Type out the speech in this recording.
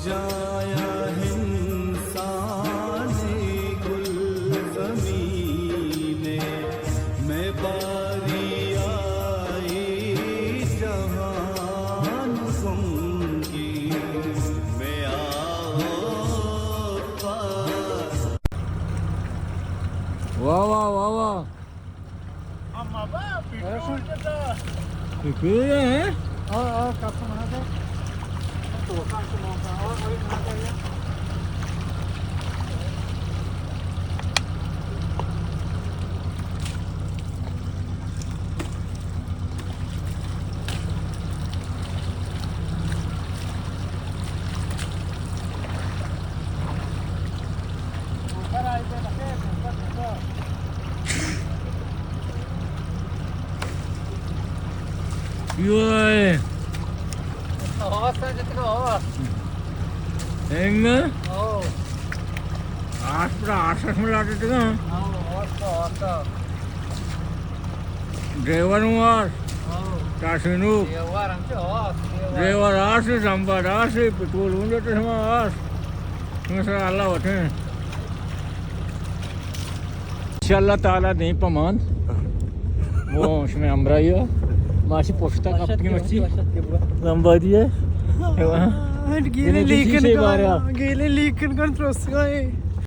جایا انسان گلزمین، میں باری آئی جہان غمگین، میں آؤ پا۔ واہ، واہ، واہ، واہ۔ اما با، پیٹرول کتا۔ پیٹرول ہے؟ ہاں، ہاں، کپ منا دے۔ تو کان سے موقع، اور کوئی منا دے۔ یوئے۔ آواز جتنا آواز۔ اینگا؟ او۔ آس پر آس اس ملا دیتے گا۔ او، آس پر آس۔ ڈرائیور ہوں آس۔ او۔ تاسینو۔ ڈرائیور ہم چو آس، ڈرائیور۔ ڈرائیور آس، زمبر آس، پٹرول ہوں جاتے ہم آس۔ مثلا اللہ وطن۔ انشاءاللہ تعالی دیم پہ مان۔ وہ شمے ہمراہی ہو۔ ماشی پشتا کپی مرچی۔ لمبا دیئے۔ گیلے لیکن کن، گیلے لیکن کن ترس گئے۔